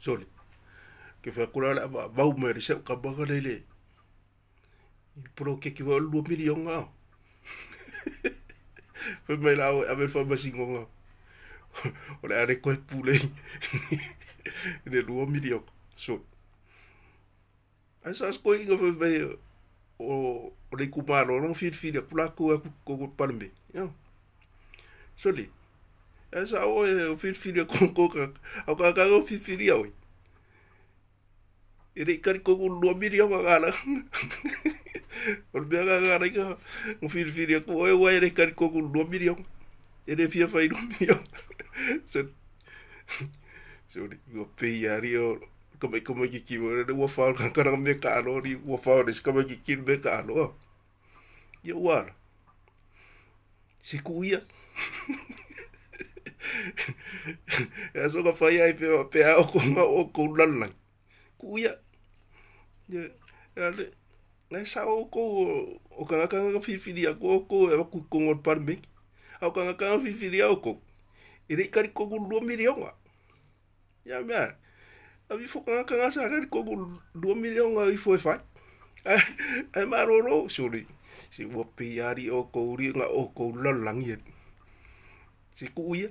Sole, ke fai atu la o le a maumau mai le si au tama lea i le poloketi foi o le $2 miliona. Fai mai la o e ave le faamasinoga, o le a le toe pule i le $2 miliona. Sole, ae sa o si toeaina fai mai o le itumalo na filifili atu latou e o atu i totonu o le Palemene. Ioe. Sole, ae sao oe e filifili atu outou tagata, a o tagata na filifilia oe, e le i talitonu i le $2 miliona. O le mea lena na ala ai ona filifili atu oe aua e le talitonu i le $2 miliona. E le fia fai i le $2 miliona. Sole, ua pei lava alii o le tamaitiiti foi lele ua fao e le tagata lana meataalo, alii ua fao e le isi tamaitiiti le meataalo. Ia ua ala? Se tuu ia. E a soona fai ai pe a outou na oo i tou lalolagi, tuu ia. Na e sao outou o tagata na filifili atu outou e avatu i totonu o le Palemene, a o tagata na filifilia outou, e le i talitonu i le $2 miliona. Ia o le mea, aveifo tagata na sa talitonu i le $2 miliona e o ifo e fai. Ae malolo, sole, se ua pei lava alii o outou alii na oo i tou lalolagi alii. Se tuu ia.